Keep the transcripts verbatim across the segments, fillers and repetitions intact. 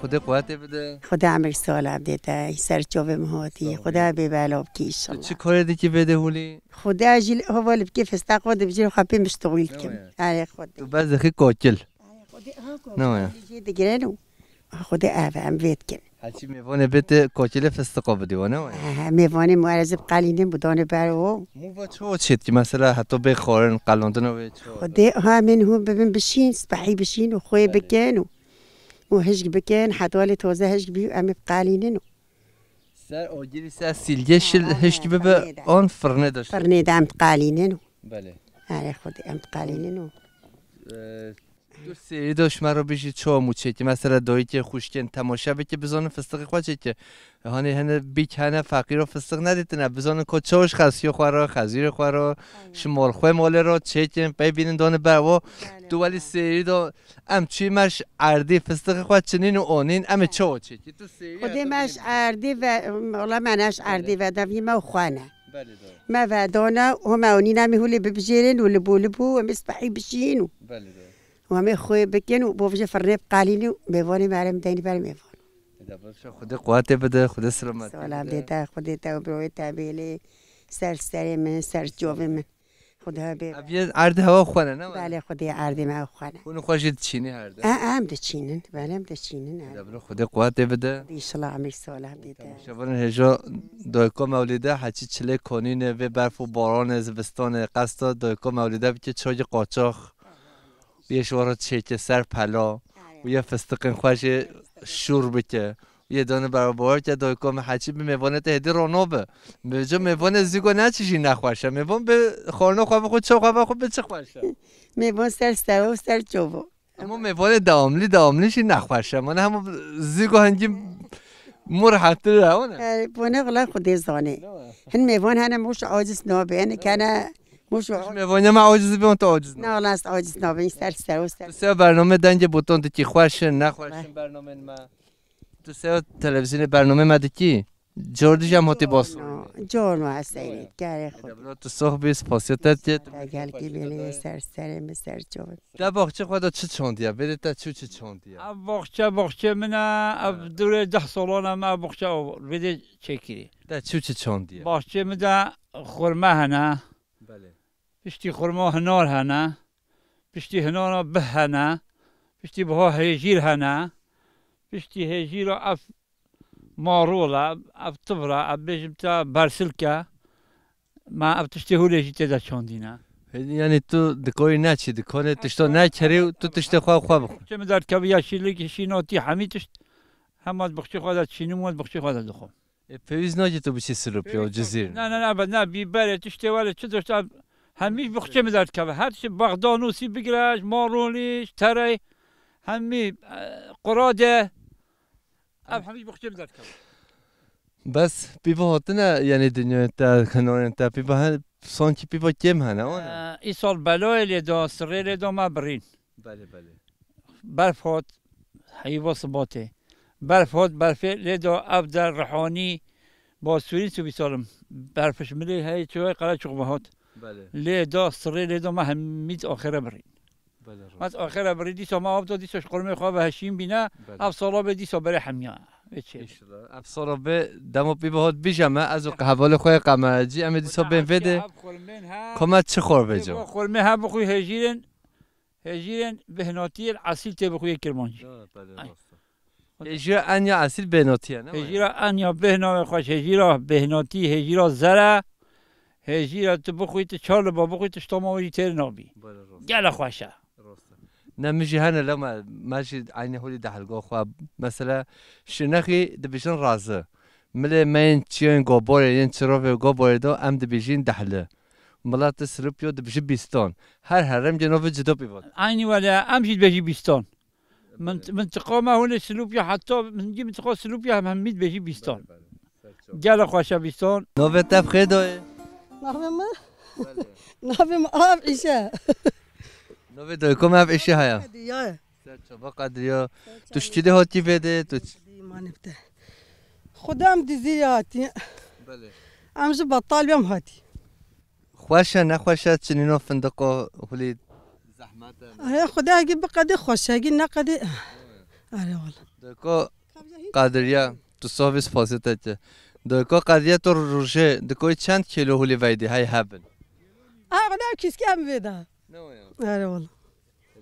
Xwedê quwetê bide. Xwedê emir sala bide te. Ser çavê min hatî. Sağ ol. Xwedê bê bela bikî inşallah. Tu çi karê dikî vê de hûlî? Xwedê jî hevalê bikî festaq xwe dibijî xwe pê miştoxîl kim. Ne waya? Erê Xwedê. Tu bes dixî kokil. Erê Xwedê, ha, Ne waya? Jê digirin û Xwedê ev em vê dikin. Heçî mêvanê bê te kokilê fistiqa bidî, wa ne waya? He, he, mêvanê me ez bi qalînin bu danê ber o. Mû va çi o çêt ki mesela heta bê xwarin, qelandina wê çi o? Xwedê, ha, min hûn bibin bişîn, spehî bişîn û xwê Belê. Bikin û, û hişk bikin, hedalê toze hişk bî û em ê bi qalînin û. Ser agirî ser sîlgê şil Ha, hişk ha, bibe firnê de. An firnê de şil. Firnê de em diqalînin û. Belê. Erê Xwedê em diqalînin û. Ee, Tu sêrî de ji me re bijî çawa mû çêkî? Mesela dayikê xwişkên temaşe bike bizanin fistiqê xwe çêkî. Hanê hene bîk hene feqîro fistiq nedîtine. Bizanin ko çawa ji xesiyo xwe re, xezîrê xwe re, Aynen. Ji mal xwe malê re çêkin, pey bînin danî ber wo. Belê. Tu welî sêrî de em çûyî me ji erdî fistiqê xwe çinîn û onîn, em ê çawa çêkî? Tu sêrî Xwedê de me ji erdî ve, wala me ne ji erdî Belê. Ve devî me û xwe ne. Belê de. Me vedana, home onîn em ê hûlê bibijêrin û li bo li bo em ê spehî bişîn û. Belê de. Û em ê xwê bikin û bo vijê firnê biqalînin û mêvanê me re em deynî ber mêvan. Eda baş Xwedê quwetê bide, Xwedê selamet Sala bide. Bide te, Xwedê te û birayê te bêlê ser serê min, ser çavê min. Xwedê bê. Ev yê erdê hewa xwe ne, ne were? Belê, Xwedê erdê me xwe ne. Hûn xwe jî diçînî her de? E, em diçînin, belê em diçînin, e. Eda biro Xwedê quwetê bide. Înşallah emir sala bide. Şevanên hêja dayika Mewlîde heçî çilê konîne vê berf û baranê zivistanê qesta dayika Mewlîde bike çayê qaçax. Yê ji we re çêke ser pela û yê fistiqên xwe jê şûr bike. Yê dane beraber ke dayika min heçî bi mêvanê te hêdî rono bi. Vêca mêvanê zîgo neçi jî nexweş e. Mêvan bi xwarina xwe bixwe, çaw xwe bixwe bi çi xweş e. Mêvan ser sewa û ser çawa. Ama mêvanê dewamlî, dewamlî jî nexweş e. Mane hema zîgo hingî mû rehettir e, o ne? E, bone wala Xwedê zanê. Hin mêvan hene mûş aciz nabe, hene kene mûş Ji mêvanê me aciz bibin, tu aciz Ne nabe. Wala ez aciz nabin, ser ser û ser. Tu sewa bername dengê botan dikî, xweş in, nexweş in bernamên me. Tu sewa televîzyonê bernamê me dikî? Cor dî jî em hatî bas. Cor ma ez seyrê, gerê xwe. Bila tu sox bî, spasiya te dike. Te gel kî bêlê ser serê min ser çavê. Te baxçê xwe de çi çandiye? Bêlê te çi çi çandiye? Ev baxçe, baxçe min e, ev Ha. Dûrê deh salan e me ev baxçe bêlê çêkirî. Te çi çi çandiye? Baxçê min de xurme hene. Belê. Piştî xurma hinar hene. Piştî hinara bih hene. Piştî biha hêjîr hene. Piştî hêjîra ev marol e, ev tivr e, ev bêjim te bersilk e. Me ev tiştê hûlê jî tê de çandîne. Yanî tu dikarî neçî dikanê, tişta nekerî û tu tiştê xwe xwe bixwe. Çi min derdikeve yeşillik, şînatî, hemî tişt hema di bixçê xwe de dişînim û di bixçê xwe de dixwim. E, pêwîst nake tu biçî Silopya û Cizîr. Ne, ne, ne, be, ne, bîberê, tiştê welê, çi tişt, ev, hemî ji bixçê min derdikeve. Her tişt, bexdanûsî bigire, ji marolî, ji terey, hemî, e, qurade, ev hemî ji bixçê min derdikeve. Bes, pîva hatine, yanî dinyayên te, hinarên te, pîva he-, sankî pîva kêm hene, wan e? E, îsal belayê lê da, sirê lê da me birîn. Belê, belê. Berf hat, heyva sibatê. Berf hat, berfê lê da ev der rihanî, basûrî tu bîsalim. Berfiş milê heyê çiway qere çuxme hat. Belê. Lê da sirê lê da me hemî axire birîn. Belê, rast. Me axire birî dîsa me av da dîsa ji qurmê xwe ve heşîn bîne. Belê. Ev sala bê dîsa berê hemiya. Vê çê. Înşallah. Ev sala bê demo pî bi hat bîje me, ez û hevalê xwe yê qemercî, em ê dîsa bên vê de. Ev xurmên he. Kome çi xor bê Ev co? Xurmê he bixwî hêjîrên Hêjîrên bêhnatiyên esîl tê bixwî yê kirmancî. Ha, belê, Ay. Rast e. Hêjîra en ya esîl bêhnatiye, ne? Hêjîra en ya bêhna wê xweş, hêjîra bêhnatî, hêjîra zere, hêjîra tu bixwî, tu çar li ba bixwî, tu ji tama wê jî têr nabî. Belê, rast. Gele xweş e. Rast e. Ne, min jî hene lema, me jî eynî holî dehlga xwe. Mesela, şinexî dibêjin razi. Milê me yên çiyên goborê, yên çirovê goborê de em dibêjin dehli. Miletê Silopyo dibêjî bîstan. Her heremgê navê cida pê vat. Eynî wele, em jî dibêjî bîstan. Min, Belê. Mintiqa me hûnê Silopya, heta min gî mintiqa Silopya hem hemî dibêjî bîstan. Belê, belê. Ser çav. Gele xweşe bîstan. Navê te bi xêr dayê? Navê min? Belê. Navê min Av Îşe. Navê dayiko me Av Îşe heye. Hediye. Ser çava Qedriya. Ser çava. Tu ji çi de hatî vê de? Tu ç- Dî manê bide. Xuda em dizî hatî. Belê. Em ji betal bêm hatî. Xweş e, nexweş e, çinîna findiqo hulî zehmet e? Ay, Xuda gî biqedê xweş e, gî neqedê. Are wala. Deko Qadiriye, tu sohbî spasiyê te ke. Deko Qadiriye, tu rojê dikoyî çend kîlo hûlî veydî hey hebin? Aa, ne kîske em vê de. Ne o ya? Erê wala.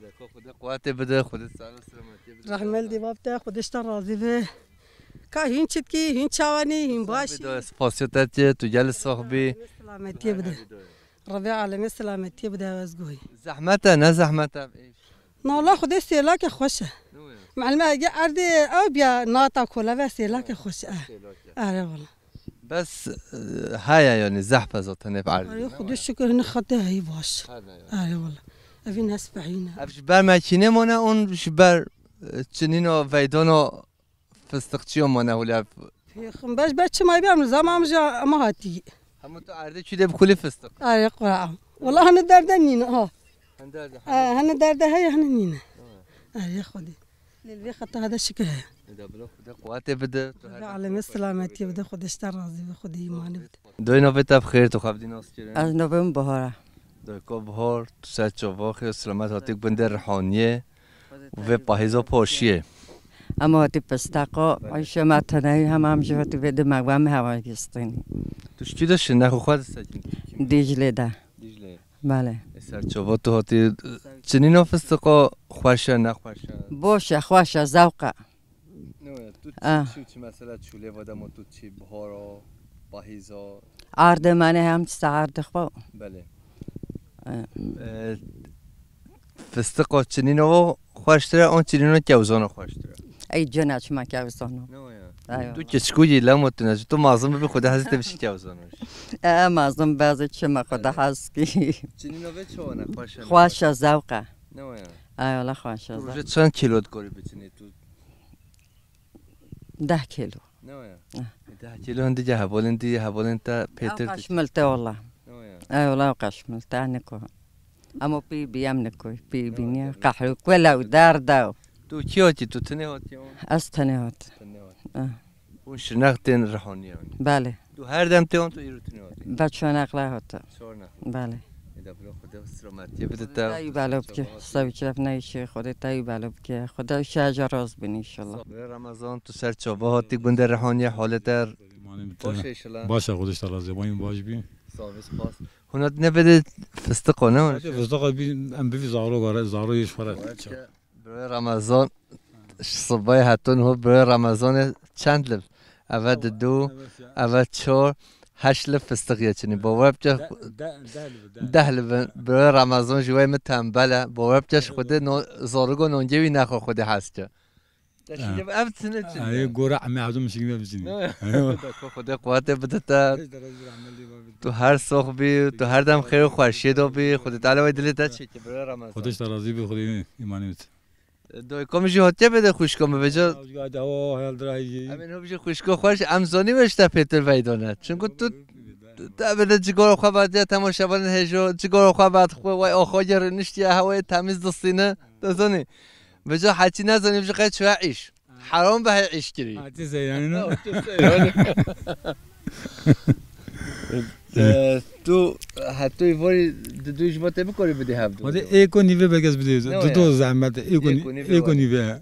Deko Xwedê quwetê bide, Xwedê sağlık selametiyê bide. Rahmet li bab te, Xwedê ji te razî be. Ka hîn çitkî, hîn çawanî, hîn başî. Bide spasiyê te ke, tu gelî sohbî. Selametiyê bide. Rebê alemê selametiyê bide, ez goyî. Zehmet e, ne zehmet e? Na wala Xwedê sêlake xweş e. Muelime, ege erdê ew biya nata koleve sêlake xweş e. Sêlake. Erê wala. Bes, e, haya yani zehf e zaten hep erdê. Erê Xwedê şükür, hini xete heyî baş. Her ne yani. Erê wala. Evî nesbehîne. Ev ji ber mekînê mane, on ji ber, e, çinîno veydano fistiqçiyo mane hûlê ev. Pêxim, beş ber çima bî em zaman ja ama hatî. Hemû tu erdê çû dê bi kulî fistiq. Erê Qur'an. Wala hene derde nîne ha. Hende de. E, hene derde heye, hene nîne. Erê Xwedê. Lê li vê xeta hede şikir heye. Eda bila Xwedê quwetê bide. Xwedê alemê selametiyê bide, Xwedê ji te razî be, Xwedê îmanê bide. Doyê navê te bi xêr, tu xwe bi dî nas kirin. Ez navê min Bahar e. Doyko Bahar, tu ser çava xêr û selamet hatî gundê Rihaniyê û vê pahîza poşiyê. Em hatî pistaqo, Ayşe me teneyî hem em ji hatî vê di me ve me hewa gistînî. Tu ji kî de şinexê xwe disekînî? Dîclê de. Dîclê. Belê. E, ser çava tu hatî, çinîno fistiqo xweş e, ne xweş e? Boş e, xweş e, zewq e. Ne waya, tu çi, çi, çi mesela çûlê ve demo tu çi bihara, pahîza? Ardê me ne hem çi ardê xwe. Belê. E. E, fistiqo çinîno xweştir e, on çinîno kewzano xweştir e? Ey cena çima kewzano. Ne waya? Ayo. Tu keçikû yî lemo tu ne, tu mazin bibî Xwedê hezî te bişî kewzano. E, mazin bazı çima Xwedê hez kî. Çinîno vê çawa ne xweş e? Xweş e, zewq e. Ne waya? Ay wala xweş e. Tu rojê çend kîlo dikorî biçinî tu? Deh kîlo. Ne waya? Eh. Deh kîlo hindi ca hevalên dî, hevalên te pêtir. Ew qaşmil te wala. Ne waya? Ay wala ew qaşmil te, ne ko. Ama pî bî em ne ko, pî bî ne. Qehwe, kwela û derda. Tu kî hatî, tu tenê hatî? Ez tenê hat. Tenê hat. Eh. Hûn şirnex tên Rihaniye? Belê. Tu her dem tê hon, tu îro tune hot? Be çar nexle hot. Çar nexle. Belê. Eda bila Xwedê selametiyê bide te. Te yî belo bike. Sewî çiref neyşe, Xwedê te yî belo bike. Xwedê şaja rast bin inşallah. Bire Ramazan, tu ser çava hatî gundê Rihaniye, halê te baş e inşallah. Baş e, Xwedê ji te razî, bayî baş bî. Sağ ol, spas. Hûn hat nebede fistiqo ne? Hadi fistiqo bî, em bivî zaro gare, zaro yê ji xwe re. Birayê Ramazan, ji sibayê heto niho birayê Ramazanê çend liv? Eve didu, eve çor, heşt liv fistiq ye çinî. Bawer bike, deh liv in. Birayê Ramazan jî wey min tembel e. Bawer bike ji Xwedê no-, zorigo nongê wî nexwe Xwedê hez ke. Te şî ev tine çin. Ay, gora ame azim şî me bizin. Xwedê quwetê bide te. Tu her sox bî, tu her dem xêr û xweşiyê de bî. Xwedê Teala wey dilê te çêke birayê Ramazan. Xwedê ji te razî bî, Xwedê îmanê bide. Doyko min jî hatiye bide xwişko min vêca. Em ên hûn jî xwişko xweş, em zanî we ji te pêtir veyda ne. Çunku tu, tu, tu bide cigora xwe vadiye temaşevanên hêjo, cigora xwe vat xwe, wey oxo ye rûniştiye, hewayê temîz distîne. Tu zanî. Vêca heçî nezanî, vêca qey çûye îş. Heram be hey îşkirî. Hatî seyranî ne? Hatî seyranî. E, tu heta îvarî di du ji bo te bikorî bidî hevdu. Hadi êko nîvê belkes bidê. Ne du waya? Do zehmet. Êko nî-, êko nîvê êko waya. Nîvê.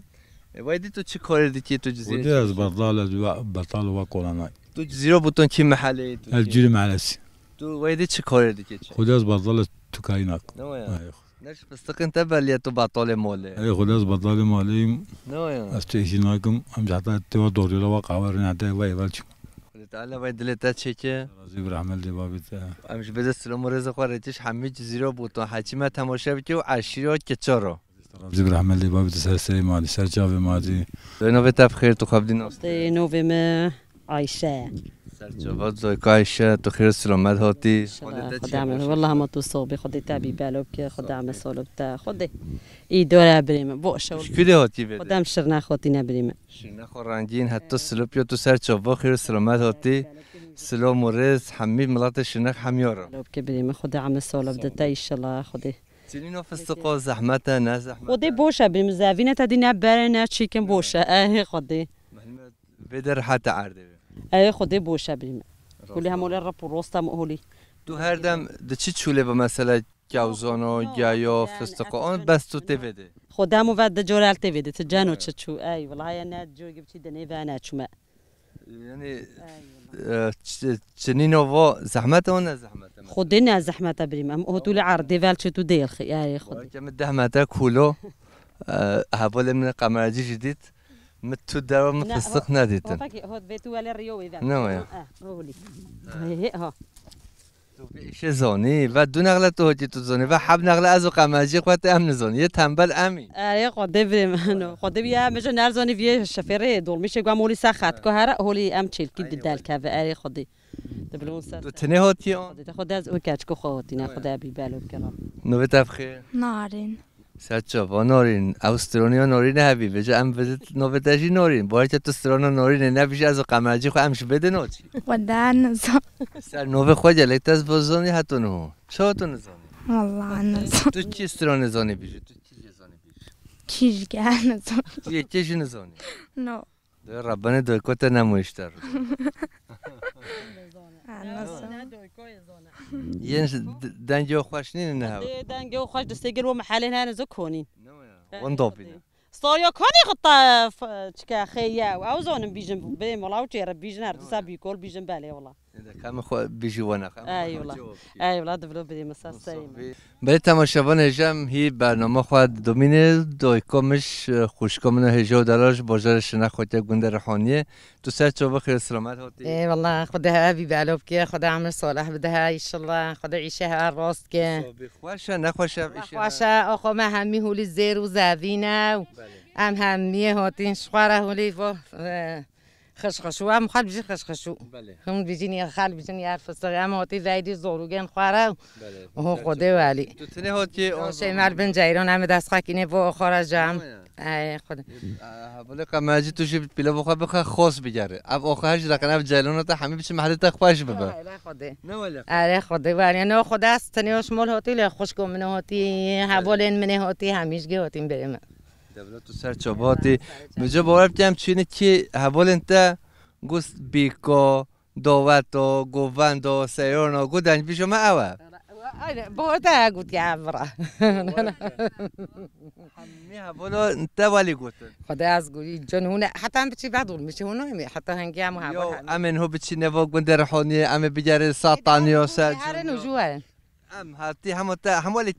E, wey dî tu çi korê dikî tu Cizîrê? Hadi ez betal, ez betal wa kolana. Tu Cizîro bûton kî meheleyê tu? Ez Cizîrê mehelesî. Tu wey dî çi korê dikî çi? Xwedê ez betal, ez tu kaynak. Ne waya? Ay. Ne ji fistiqên te belî ye tu betalê malê? Ey Xwedê ez betalê malê yim. Ne waya? Ez tu îşî nakim. Em ji heta tê wa doryola wa qehwe rîne heta êva êvel çim. Xwedê Teala wey dilê te çêke. Razî bi rehmet lê babê te. Em ji bê de silam û rêzê xwe rêtiş hemî Cizîro bûton. Heçî me temaşe bike û eşîro kiçaro. Razî bi rehmet lê babê te ser serê madî, ser çavê madî. Doyê navê te bi xêr tu xwe bidî nas. Doyê navê me Ayşe. Ser çava Doyka Ayşe, tu xêr û silamet hatî. Xwedê te çê. Xwedê me, wellah hema tu soxbî, Xwedê te bî belo bike, Xwedê eme solo bite, Xwedê. Îdore birê me, bo şew. Ji kû de hatî vê? Xwedê em şirne xotîne birê me. Şirne xwe rengîn, heta silopyo tu ser çava xêr û silamet hatî. Silam û rêz, hemî miletê şirne hemiya re. Belo bike birê me, Xwedê eme solo bide te inşallah, Xwedê. Çinîno fistiqo zehmet e, ne zehmet e? Xwedê boş e, birê me zevîne te dî ne bere, ne çîkin boş e. Ey Xwedê. Vê de rehet e erdê. Ey Xwedê boş e birê me. Kulî hemû lê rep û rost e holî. Tu her dem di çi çûlê ve mesela kewzano, geyo, fistiqo, on bes tu tê vê de. Xwedê hemû ve di cor el tê vê de, ti ceno çi çû. Ey, wela heye ne cor gibi çi de nê ve ne çûme. Yani, e, ç-, çinîno vo zehmet e, o ne zehmet e? Xwedê ne zehmet e birîm. Em hotûlê erdê vel çi tu dêl xi, ey Xwedê. Weke min deh metre kulo, e, hevalê min qemercî jî dît. Min tu dero min Ne, fistix ho-, nedîtin. Hota ki hot vê tu welê riyo wê ver. Ne o ya? Eh, o hûlî. He, he, ha. Tu vê îşê zonî, ve du nexle tu hotî tu zonî, ve heb nexle ez û qemercî xwe te em nizonî. Yê tembel em î. Erê, Xwedê birê min o. Xwedê bîya, me ji nerzonî viyê şefêrê dolmîşê gua molî ser xet ku here, holî em çêlkî di delkeve, erê Xwedê. Di bilon ser. Tu tenê hotî o? Xwedê te Xwedê ez û keçko xwe hotîne, Xwedê bî belo bike Rabbî. Nûvê te bixêr. Narin. Ser çava Norîn, ew stronî ya Norîn e hebî, vêca em vizit navê te jî Norîn. Barê te tu strona Norînê nebîjî, ez û qemercî xwe em ji bê de noçî. Xwedê nizan. Ser navê xwe gelek te ez bozonî heto niho. Çawa tu nizanî? Wala nizan. Tu çi stronê zanî bîjî? Tu çi jê zanî bîjî? Çi jî nizan. Tu yekê jî nizanî? No. Dê Rebbanê doyko te nemo îşte. Ha, nasıl? Yên d-, dengê xweş nîne ne hewa? Dê dengê xweş distê gir wo mehelên hene zo konîn. Ne ya? Wan dopîne. Starya konî xita f-, çike xêye. Ew zonim bîjin, bê mola û çêre bîjin her du sa bîkol bîjin belê wala. Ê de, ka min xwe bijî wena, ka min Ey xwe wela. cevap bî. Ey wela, divlo bidî min ser serî min. Belê temaşevan hêja em hî bernama xwe domîne, doyko min ji, e, xwişko min û hêja û delal ji bajarê Şirnexo ke gundê Rihaniyê. Tu ser çava xêr û selamet hatî. Ê wela, Xwedê hev bî belo bike, Xwedê emir salih bide he, înşallah. Xwedê îşe he rast ke. Sabî xweş e, nexweş e, Wela îşe he? xweş e, axo me hemî hûlî zêr û zevî ne û Belê. em hemî hatîn ji xwe re hûlî vo, e, Xişxişû, em xwe bijî xişxişû. Belê. Hûn bijîn ya xal bijîn ya fistix, em hatî veydî zorûgên xwe re. Belê. Oho, Xwedê welî. Tu tenê hatî, Yo, o Şeymal bin Ceyran, em dest xwe kînê bo oxo re jam. Ey, Xwedê. E, ha, belê qemercî tu jî pîlova xwe bixe xos bigere. Ev oxo her jî reqen ev ceylona te hemî biçim mehlê te xweş bibe. Ey, Xwedê. Ne welî? Erê, Xwedê welî. Ne Xwedê ez tenê o şmol hatî lê xwişko min hatî, hevalên min hatî, hemî jî hatîn bê min. Dewlet tu ser çava hatî. Min ji bawer bikem çînî kî hevalên te gu bîko, doweto, gu vendo, seyrono, gu dengbîjo me ew e. Aynen, bahar te gotiye ev ra. Hemî hevalo te welî gotin. Xwedê ez gurî, can hûn e, heta em biçî ve dolmîşê hûn e, heta hengê em Yo, heval em ên ho biçî nevo gundê Rihoniyê, em ê bigerê Sataniyo ser Herin û jû herin. Em hatî hema te, hema li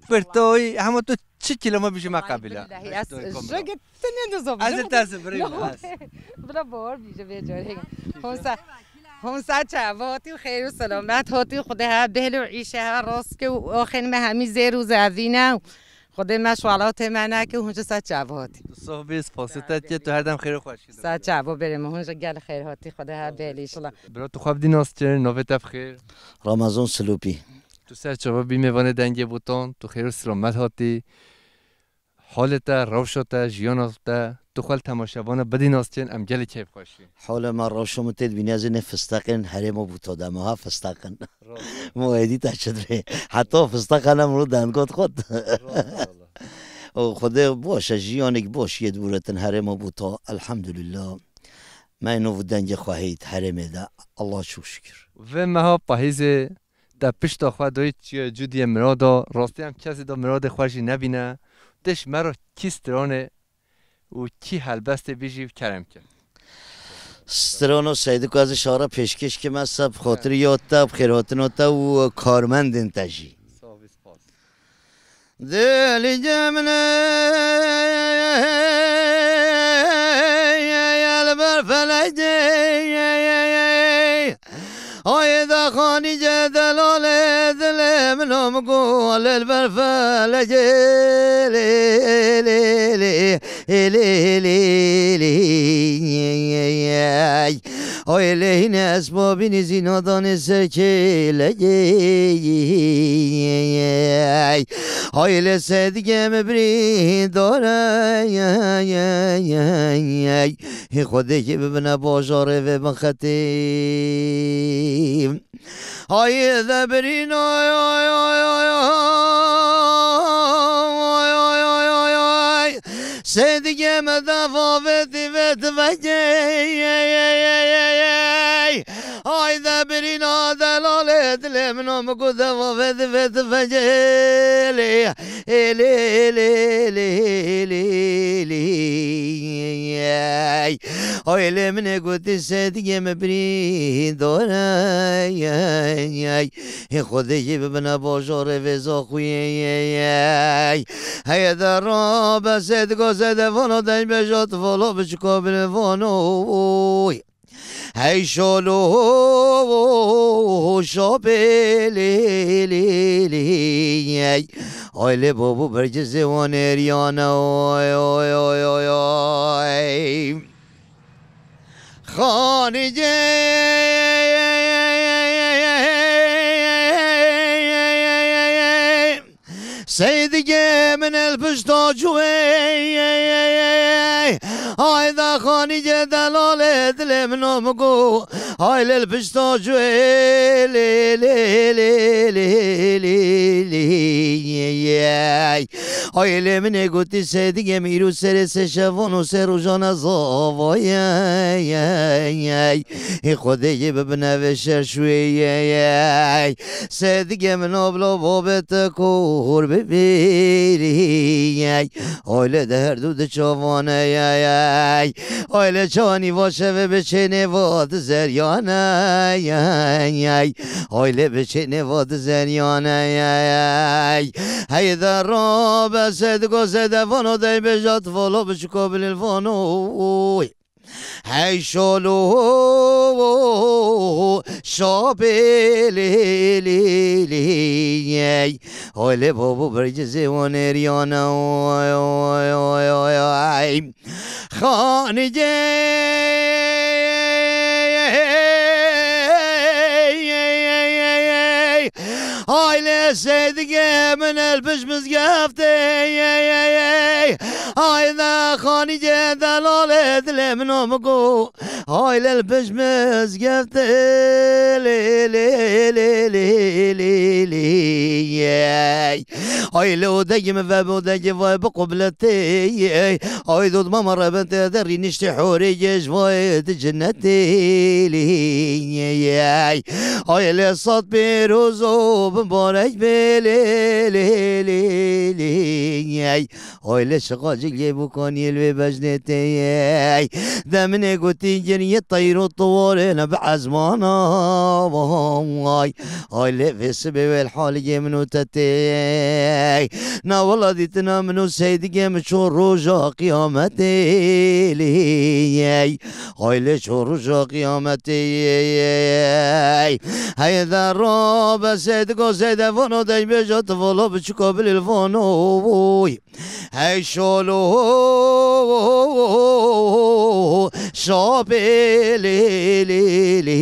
pirtoyî, hema tu çi kîlome bijî me qebîle. Billahi, ez ji gitinê dizom. Ez ê te zibirîm, ez. Bila bor bîje vê carê. Hon sa, hon sa çava hatî û xêr û selamet hatî, Xwedê ha bêhlo îşe ha rast ke û axên me hemî zêr û zevîne û Xwedê me şwalatê me neke û hûn ji sa çava hatî. Tu soh bî, spasê te dike, tu her dem xêr û xweşî. Sa çava berê me, hûn ji gel xêr hatî, Xwedê ha bêhlo înşallah. Bira tu xwe bidî nas çi, navê te bi xêr? Ramazan Silopî. Tu ser çava bî mêvanê Dengê Botan, tu xêr û silamet hatî. Halê te, rewşa te, jiyana te, tu xwe li temaşevana bidî nas çên, em gelê keyfxweş in. Halê me, rewşa min tê dibînî, ez ê nê fisteqên herêma Bûta de me ha fisteqin. Rast. Mo êdî te çi dibê? Heta fisteqan em ro denggot xwe. Rast, wala. O Xwedê baş e, jiyanek baş yê dibûretin herêma Bûta, elhamdulillah. Me nû dengê xwe heyt herêmê de. Allah çok şükür. Vê meha pahîzê te pişta xwe doyî çiye cudiyê mirada, rastî em kesî da miradê xwe jî nebîne. Tê ji me re kî stranê û kî helbestê bî jî kerem ke. Strano Seydi ku ez ê şara pêşkêş kim, ez se bi xatirî ya te, bi xêrhatina te û karmendên te jî. Sağ ol, spas. Dilê min ê li ber felekê, ay de xanî ce delalê dilê min o min ku li ber felekê, lê, lê, lê, lê, ê lê, lê, lê, ey. Ay lê hîne esbabî nîzî nadanê ser kêlekê. Ay lê sedike me birîndare. Hê Xwedê kê bibine bajarê vê bin xetê. Ay de birîn, ay, ay, ay, ay, ay. Seydigê me defa vêtî vêt vekê. Ay de birîna delalê Dilê min o min ku deva ve dive dive gelê. Ê lê, lê, lê, lê, lê, ey. Ay lê min ê gotî Seydigê min birîndar e, ey, ey. Ê Xwedê jê bibine bajarê vê zaxuyê, ey, ey. Heye de rabe Seydigo Seyde vano deyn bêja tu vala biçika bilvano. Hey şalo şapê lê lê lê, ey. Ay lê babo bergizê wan êriyane, oy, oy, oy, oy, oy. Xanîcê Seydigê min el pişta cuê. Ay da Xanîcê delalê dilê min o min ku. Ay lê el pişta cuê lê lê lê lê lê lê. Ay lê min ê gotî Seydigê min îro serê sê şevan û sê rojan ez avayê. Ê Xwedê jê bibine vê şer şûyê. Seydigê min abla babê te kor bibîrî. Aile de her du di çavane. Aile çanî va şevê bi çênê va di zeryane. Aile bi çênê va di zeryane. Hey de rabe Seydigo Seyde vano dey bêja tu vala biçiko bilil vano. Hey şalo şapê lê lê lê. Ay lê babo bergizê wan êriyane, oy, oy, oy, oy, oy. Xanîcê. Ay lê Seydigê min el piş mizgeftê. Ay da Xanîcê delalê dilê min o min ku. Ay lê el piş mizgeftê. Lê, lê, lê, lê, lê, lê, ey. Ay lê o degê min ve bo degê vay bi qubletê. Ay dod mama rebetê de rîniştê horê gej vay di cinetê. Lê, ey. Ay lê sat pêroz û bibarek bê. Lê, lê, lê, lê, ey. Oy lê şiqacî lê bûkaniyê li wê bejnê tê. De min ê gotî giriyê teyr û tiwarê ne bi ezmana. Vay. Ay lê vê sibê wê li haliyê min û te tê. Na wela dîtina min û Seydigê min ço roja qiyametê lê. Ay lê ço roja qiyametê. Hey de rabe Seydigo Seyde vano dey bêja tu vala biçiko bilil vano. Hey şalo şapê lê lê lê.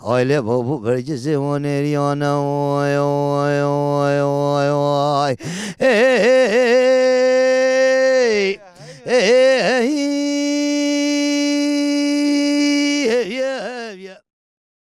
Ay lê babo bergizê wan êriyane, oy, oy, oy, oy, oy.